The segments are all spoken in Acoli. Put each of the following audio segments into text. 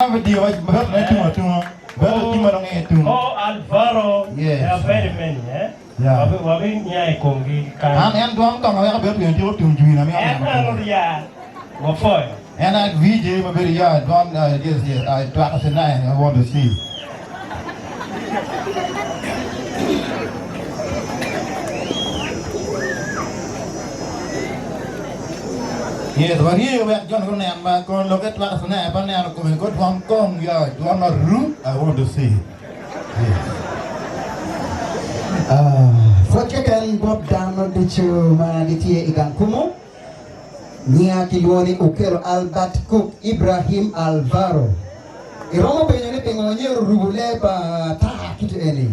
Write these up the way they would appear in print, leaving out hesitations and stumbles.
Oh Alvaro, there are very many eh? Wabi nya i komgi kany. En eno ya, wapwoyo. Yes, waryeyo wek jo ni gunen ma kono lokke twako cine pe aneno kome go dwon kong ya dwon ma ru I want to see. Yes. Pwod keken bot dano ducu ma gitye i gang kumo, nyinga kilwongo ni Okello Albert Cook Ibrahim Alvaro. Iromo penyo ni pingo wanyero rubo ler pa tar kit eni?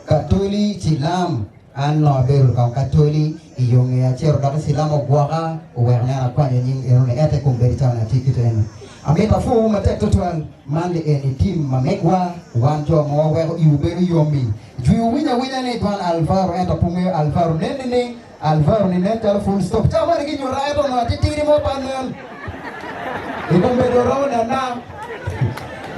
Katoli Cilam. An onongo abedo lukang Katoli i yo nge acito dok icilam ogwoka oweko neno akwanyo nying eno ni ento i kom bedo cawa ni atye kite eni. Amito apwowu matek tutwal man li eni tim ma megwa wan jo ma waweko iwu bedo yomi. Jwi wuwinyo awinya ni dwan Alvaro ento pe wungeyo Alvaro nen nining? Alvaro ni nen calo full stop cawa moni ginyuta ento onongo atitidi mo pe anen. I kom bedo romo nena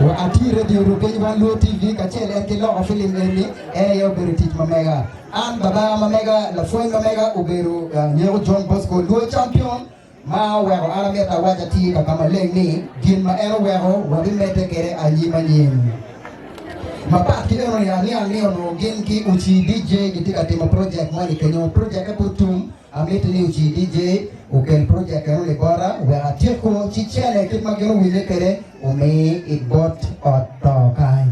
wa atye i radio Rukeny wan Luo TV kacel en ki loko filim eni en aye obedo tic ma mega. An baba ma mega lapwony ma mega obedo Nyeko John Bosco Luo Champion ma oweko an amito awac atir ka ka maleng ni gin ma en oweko wabimedde kede anyim anyim. Mapat ki eno ni aniang ni onongo gin ki Uci DJ gitye ka timo project moni kenyo project-ke pud tum Amiti ni oci DJ okel project eno ni bota wek atyeko ci cene kit ma gin owinye kwede omi i bot ot to kany.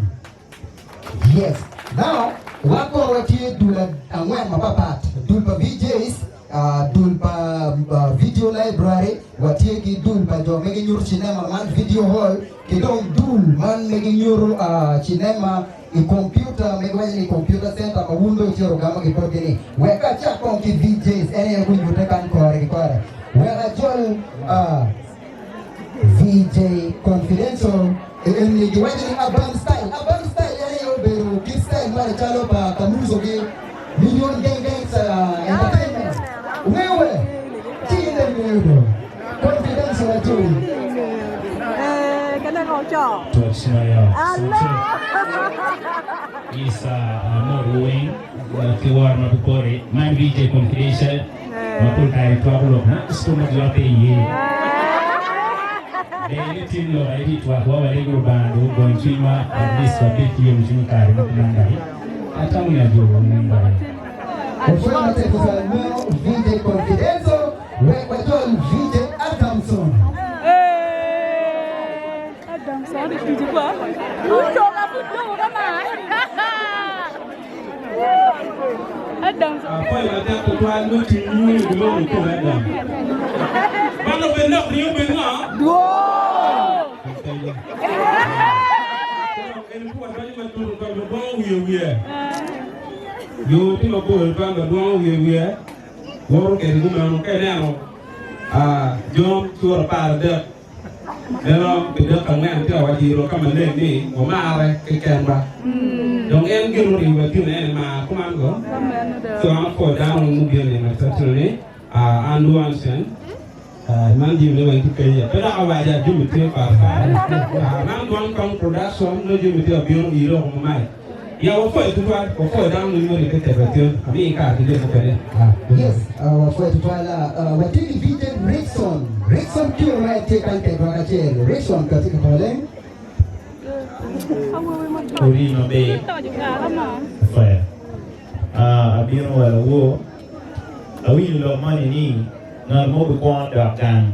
Yes. Now, wan kono watye dul angwen mapapat, dul pa VJs, uh, dul pa uh, video library, watye ki dul pa jo me ginyuto cinema man video hall, ki dong dul man me ginyuto uh, cinema I kompiuta me giwaco ni computer center ma wun dong wucito wugamo ki botgi ni wek acak kong ki VJs en aye gunyute kany kore ki kore wek ajol VJ Confidential eni giwaco ni urban style urban style en aye obedo kit style moni calo pa Kamuzo ki Million Gang Gangs Entertainment wungeyo we ci in dong ingeyo do Confidential ajoli. Isa amor weng ki woro ma pe pore man VJ Confidential ma pol kare twako lok na school ma jwa pe iye. Ber ni tim lok aye tye twak wa walego Lubanga dong ogony cwinywa at least wabed ki yomcwiny i kare ma kuman daki. Atamo ni ajogo weng bene. Wapwoyo matek tutwal meno VJ Confidential wek wajol VJ Adamson. Apwoyo matek tutwal me tim nyuyo giloko i kom Adam. Man obed lok ringo obed ngo? Madwongo wiye wiye. Yo tye mabor tutwal madwongo wiye wiye. Woto kede kumeno ka ineno Jon cura 13 Meno pi dok angwen tye ka waco irwa ka maleng ni wamarre kekenwa. Dong en gin muribo wa tino en mar kuman go. So an apwoyo dano mubino nino atino ni an Luan Chen. Man jami ne weng tye kenya. Pe dok awaca jami tye pat pat. Man Dwang Kong Production nongo jami tye abino iroko ma mic. Ya wapwoyo tutwal, wapwoyo dano ma oribbe kwedwa tin, amiyi kare ki jo mukene. Yes, wapwoyo tutwal. Watye ki VJ Rickson. Rickson Pure ma en tye kany kwedwa kacel. Rickson ka tye ka tole. Ori maber. Apwoyo. Abino wa lawor. Awinyo lok moni ni ngat mo bikwongo dok gang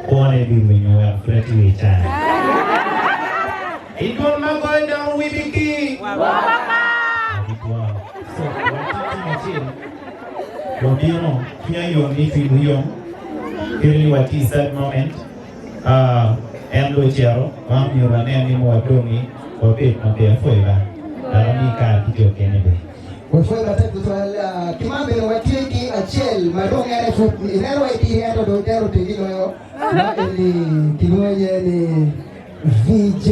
kwone birwenyo wek pud atye i can. I dwon ma goyo dano wibi ki So, watye tim acel, wabino, cwinya yom ni cwinywu yom, kadi ni watye i sad moment, ah, en dong ocito, wan myero wanen ni mo wadongi, wabed maber. Apwoyo ba, dok amiyi kare ki jo okene bene. Wapwoyo matek tutwal. Ki man bene watye ki acel ma dong en aye pud ineno wa itidi ento dong itero oteggi loyo ma eni kilwongo iye ni VJ.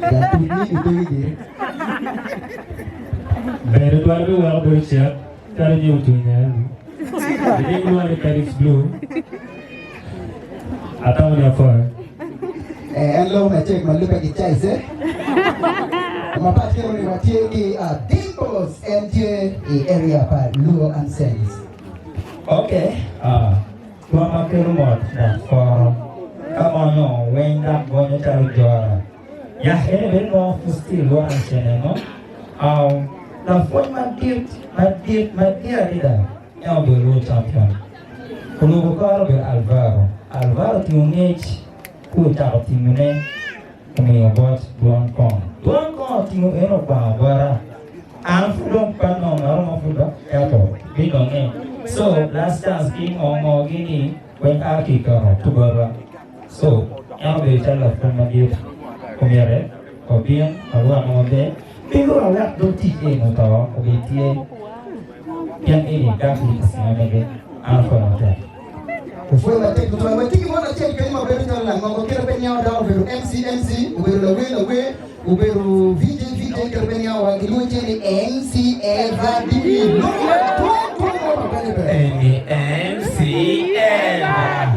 Jatut ni itegi gire. Ber tutwal bi weko bedo cek calo nyo ocung eni. Inying lwongo ni Paris Blue. Atamo ni apwoyo. Eh, en loko macek ma lubbe ki caize. Mapat ki eno-ni watye ki Dimples, en tye i area pa Luo and Sense. Ok, dwon ma kelo mot dok koro, ka monyo weng dok gonyo calo jora. Ya ene bene nongo pud tye i Luo and Sense eno. Lapwony madit, madit, madit adada en obedo Luo Champion. Olubo kore obedo Alvaro. Alvaro otingo ngec ci ocako tingone omiyo bot dwon kong. Dwon kong otingo en okwango bota. An pud dong pe anongo aromo pud dok ento binonge. So last chance ki ngo ngo gini weng a ki iketo to bota. So en obedo calo lapwony madit omyere obin alwak maber. Pe lworo awek dog tic eni oto obed tye. Pien eni dako i cinga mege, an apwoyo matek. Opwoyo matek tutwal. Watye ki mon acel kenyo ma bedo calo langoko kite pe niango dako obedo MC MC, obedo lawer lawer, obedo VJ VJ kite pe niango wa gilwongo ce ni MC Eva Dini. Lwongo madwong dwong mo ma bene ber. Eni MC Eva.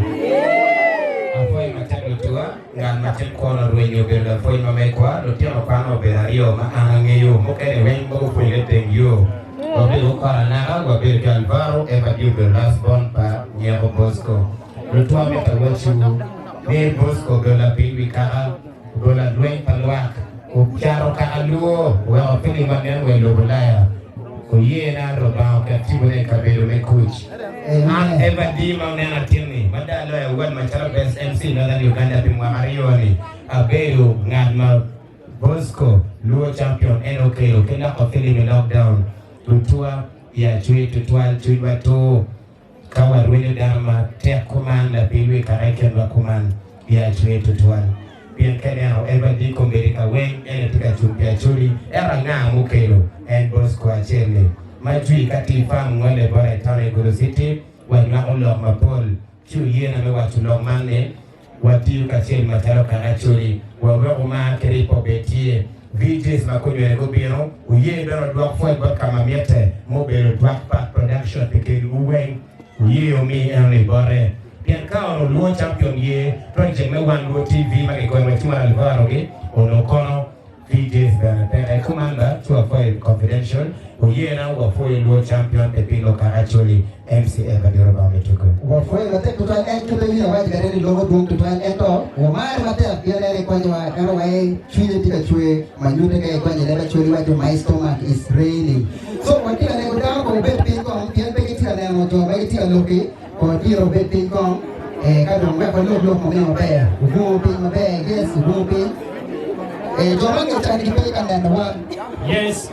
Apwoyo matek lutuwa. Ngat ma tye kwono orwenyo obedo lapwony ma megwa. Lutino kwan obedo aryo ma an angeyo, mukene weng ma gupwonyre teng yo. Wabedo kukoro anaka, wabedo ki Alvaro, Eva di obedo last born pa Nyeko Bosco. Lutwa mito awacciwu ni Bosco obedo lapiny wi kaka, obedo lalweny pa lwak, ocato kaka luo, oweko filim ma nen wa i lobo Ulaya. Oye na Lubanga oket tipone i kabedo me kuc. An Eva Dee ma wuneno atin-ni, ma dong aloyo award macalo Best MC Northern Uganda pi mwaka aryo-ni, abedo ngat ma Bosco Luo Champion en okelo ki loko filim i lockdown. Tutwa i acwe tutwal cwinywa tur ka warwenyo dano ma tek kuman lapiny wi kaka i kinwa kuman i acwe tutwal. Pien ka ineno Eva Dee kombeddi ka weng en aye tye ka cung pi Acholi, ento anga mukelo en Bosco acel-li? Ma jwi ka tye i fam ngole bote i taun i Gulu City, wanywako lok mapol ci oyena me waco lok man ni, Watiyo kacel macalo kaka Acholi, waweko mar ki ribbe obed tye. VJs ma konywene gubino, wuye bene odwok pwoc bot ka ma mitte mubedo Dwak Park Production pi kelwu weng. Wuye wumi enoni bote. Pien ka onongo Luo Champion ye project me One Luo TV ma kigonyo wa Cimon Alvaro gi, onongo kono VJs bene peke. Kuman ba, ci wapwoyo Confidential, wuye na wapwoyo Luo Champion pi pilo kaka Acholi MC Eva Diro Bang Mitugo. Wapwoyo matek tutwal en kite winyo awaci kede ni loko dwong tutwal ento wamare matek pien en ikonyowa ento waye cwinye tye ka cwer ma nyute ka ikonyo leb acholi waco my stomach is raining so watye ka lego dano kong obed piny kong pien pe gitye ka neno jo ma gitye ka loki kong tira obed piny kong eh, ka dong wek walok lok mo maber ogungo piny maber yes ogungo piny eh, jo ma ngeca ni gipe ka nenowa. Yes.